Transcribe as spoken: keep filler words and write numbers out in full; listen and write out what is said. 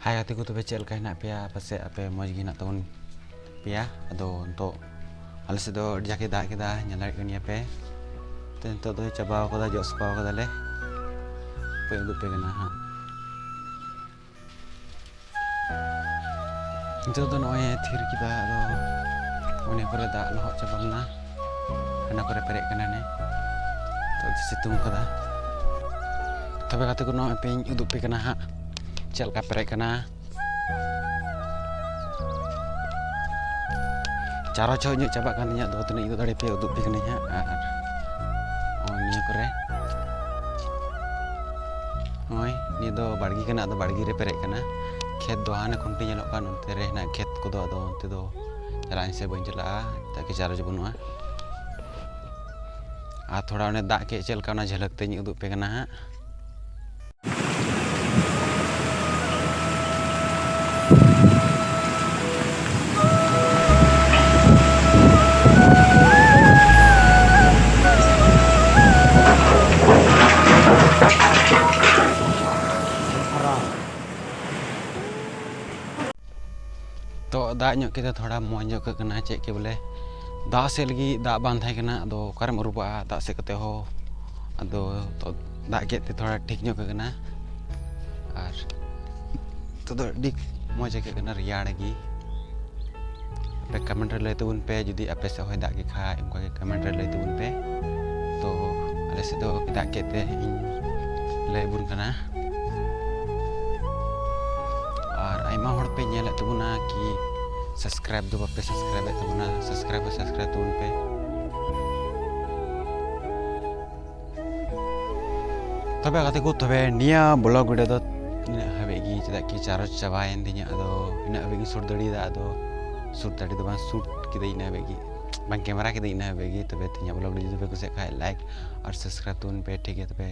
ᱦᱟᱭ ᱜᱟᱛᱮ ᱠᱚ, ᱛᱚᱵᱮ ᱪᱮᱫ ᱞᱮᱠᱟ ᱦᱮᱱᱟᱜ ᱯᱮᱭᱟ? ᱯᱟᱥᱮᱡ ᱟᱯᱮ ᱢᱚᱡᱽ ᱜᱮ ᱦᱮᱱᱟᱜ ᱛᱟᱵᱚᱱ ᱯᱮᱭᱟ᱾ ᱟᱫᱚ ᱱᱤᱛᱚᱜ ᱟᱞᱮ ᱥᱮᱫ ᱫᱚ ᱟᱹᱰᱤ ᱡᱟᱠᱮ ᱫᱟᱜ ᱠᱮᱫᱟ, ᱧᱮᱞ ᱫᱟᱲᱮᱭᱟᱜ ᱠᱟᱱ ᱜᱮᱭᱟ ᱯᱮ᱾ ᱛᱚ ᱱᱤᱛᱚᱜ ᱫᱚ ᱪᱟᱵᱟᱣ ᱠᱟᱫᱟ, ᱡᱚᱜ ᱥᱟᱯᱷᱟᱣ ᱠᱟᱫᱟᱞᱮ᱾ ᱯᱮ ᱩᱫᱩᱜ ᱯᱮ ᱠᱟᱱᱟ ᱦᱟᱸᱜ᱾ ᱱᱤᱛᱚᱜ ᱫᱚ ᱱᱚᱜᱼᱚᱭ ᱛᱷᱤᱨ ᱠᱮᱫᱟ, ᱟᱫᱚ ᱚᱱᱮ ᱠᱚᱨᱮ ᱫᱟᱜ ᱞᱚᱦᱚᱫ ᱪᱟᱵᱟ ᱞᱮᱱᱟ, ᱦᱟᱱᱟ ᱠᱚᱨᱮ ᱯᱮᱨᱮᱡ ᱠᱟᱱᱟ ᱱᱮ᱾ ᱛᱚ ᱥᱤᱛᱩᱝ ᱠᱟᱫᱟ᱾ ᱛᱚᱵᱮ ᱜᱟᱛᱮ ᱠᱚ, ᱱᱚᱜᱼᱚᱭ ᱯᱮᱧ ᱩᱫᱩᱜ ᱯᱮ ᱠᱟᱱᱟ ᱦᱟᱸᱜ, ᱪᱮᱫ ᱞᱮᱠᱟ ᱯᱮᱨᱮᱡ ᱠᱟᱱᱟ᱾ ᱪᱟᱨᱚ ᱪᱚ ᱤᱧᱟᱹᱜ ᱪᱟᱵᱟᱜ ᱠᱟᱱ ᱛᱤᱧᱟᱹ, ᱟᱫᱚ ᱛᱤᱱᱟᱹᱜ ᱤᱧ ᱩᱫᱩᱜ ᱫᱟᱲᱮ ᱯᱮᱭᱟ, ᱩᱫᱩᱜ ᱯᱮ ᱠᱟᱹᱱᱟᱹᱧ ᱦᱟᱸᱜ᱾ ᱟᱨ ᱱᱚᱜᱼᱚᱭ ᱱᱤᱭᱟᱹ ᱠᱚᱨᱮ, ᱱᱚᱜᱼᱚᱭ ᱱᱤᱭᱟᱹ ᱫᱚ ᱵᱟᱲᱜᱮ ᱠᱟᱱᱟ, ᱟᱫᱚ ᱵᱟᱲᱜᱮ ᱨᱮ ᱯᱮᱨᱮᱡ ᱠᱟᱱᱟ᱾ ᱠᱷᱮᱛ ᱫᱚ ᱦᱟᱱᱮ ᱠᱷᱩᱱᱴᱤ ᱧᱮᱞᱚᱜ ᱠᱟᱱ, ᱚᱱᱛᱮ ᱨᱮ ᱦᱮᱱᱟᱜ ᱠᱷᱮᱛ ᱠᱚᱫᱚ, ᱟᱫᱚ ᱚᱱᱛᱮ ᱫᱚ ᱪᱟᱞᱟᱜ ᱟᱹᱧ ᱥᱮ ᱵᱟᱹᱧ ᱪᱟᱞᱟᱜᱼᱟ, ᱛᱟᱠᱤ ᱪᱟᱨᱚ ᱪᱚ ᱵᱟᱹᱱᱩᱜᱼᱟ᱾ ᱟᱨ ᱛᱷᱚᱲᱟ ᱚᱱᱮ ᱫᱟᱜ ᱠᱮᱫ ᱪᱮᱫ ᱞᱮᱠᱟ, ᱚᱱᱟ ᱡᱷᱟᱹᱞᱟᱹᱠ ᱛᱮᱧ ᱩᱫᱩᱜ ᱯᱮ ᱠᱟᱱᱟ ᱦᱟᱸᱜ᱾ ᱛᱚ ᱫᱟᱜ ᱧᱚᱜ ᱠᱮᱫᱟ, ᱛᱷᱚᱲᱟ ᱢᱚᱡᱽ ᱧᱚᱜ ᱟᱹᱭᱠᱟᱹᱜ ᱠᱟᱱᱟ᱾ ᱪᱮᱫ ᱠᱮ ᱵᱚᱞᱮ, ᱫᱟᱜ ᱥᱮᱫ ᱞᱟᱹᱜᱤᱫ ᱫᱟᱜ ᱵᱟᱝ ᱛᱟᱦᱮᱸ ᱠᱟᱱᱟ, ᱟᱫᱚ ᱚᱠᱟᱨᱮᱢ ᱟᱹᱨᱩᱵᱟᱜᱼᱟ ᱫᱟᱜ ᱥᱮᱫ ᱠᱟᱛᱮ ᱦᱚᱸ᱾ ᱟᱫᱚ ᱛᱚ ᱫᱟᱜ ᱠᱮᱫ ᱛᱮ ᱛᱷᱚᱲᱟ ᱴᱷᱤᱠ ᱧᱚᱜ ᱟᱹᱭᱠᱟᱹᱜ ᱠᱟᱱᱟ᱾ ᱟᱨ ᱱᱤᱛᱚᱜ ᱫᱚ ᱟᱹᱰᱤ ᱢᱚᱡᱽ ᱟᱹᱭᱠᱟᱹᱜ ᱠᱟᱱᱟ, ᱨᱮᱭᱟᱲ ᱜᱮ᱾ ᱟᱯᱮ ᱠᱚᱢᱮᱱᱴ ᱨᱮ ᱞᱟᱹᱭ ᱛᱟᱵᱚᱱ ᱯᱮ, ᱡᱩᱫᱤ ᱟᱯᱮ ᱥᱮᱫ ᱦᱚᱸᱭ ᱫᱟᱜ ᱠᱮ ᱠᱷᱟᱡ, ᱚᱱᱠᱟ ᱜᱮ ᱠᱚᱢᱮᱱᱴ ᱨᱮ ᱞᱟᱹᱭ ᱛᱟᱵᱚᱱ ᱯᱮ᱾ ᱛᱚ ᱟᱞᱮ ᱥᱮᱫ ᱫᱚ ᱫᱟᱜ ᱠᱮᱫ ᱛᱮ ᱤᱧ ᱞᱟᱹᱭ ᱟᱵᱚᱱ ᱠᱟᱱᱟ᱾ ᱟᱨ ᱟᱭᱢᱟ ᱦᱚᱲ ᱯᱮ ᱧᱮᱞᱮᱫ ᱛᱟᱵᱚᱱᱟ ᱠᱤ subscribe ᱫᱚ ᱵᱟᱯᱮ subscribe ᱮᱫ ᱛᱟᱵᱚᱱᱟ, subscribe ᱦᱚᱸ subscribe ᱛᱟᱵᱚᱱ ᱯᱮ᱾ ᱛᱚᱵᱮ ᱜᱟᱛᱮ ᱠᱚ, ᱛᱚᱵᱮ ᱱᱤᱭᱟᱹ vlog video ᱫᱚ ᱤᱱᱟᱹᱜ ᱦᱟᱹᱵᱤᱡ ᱜᱮ, ᱪᱮᱫᱟᱜ ᱠᱤ ᱪᱟᱨᱚᱡᱽ ᱪᱟᱵᱟᱭᱮᱱ ᱛᱤᱧᱟᱹ᱾ ᱟᱫᱚ ᱤᱱᱟᱹᱜ ᱦᱟᱹᱵᱤᱡ ᱜᱮ shoot ᱫᱟᱲᱮᱭᱟᱫᱟ, ᱟᱫᱚ shoot ᱫᱟᱲᱮ ᱫᱚ ᱵᱟᱝ, shoot ᱠᱤᱫᱟᱹᱧ ᱤᱱᱟᱹᱜ ᱦᱟᱹᱵᱤᱡ ᱜᱮ, ᱵᱟᱝ camera ᱠᱤᱫᱟᱹᱧ ᱤᱱᱟᱹᱜ ᱦᱟᱹᱵᱤᱡ ᱜᱮ᱾ ᱛᱚᱵᱮ ᱛᱮᱦᱮᱧᱟᱜ vlog video ᱡᱩᱫᱤ ᱯᱮ ᱠᱩᱥᱤᱭᱟᱜ ᱠᱷᱟᱡ like ᱟᱨ subscribe ᱛᱟᱵᱚᱱ ᱯᱮ, ᱴᱷᱤᱠ ᱜᱮᱭᱟ? ᱛᱚᱵᱮ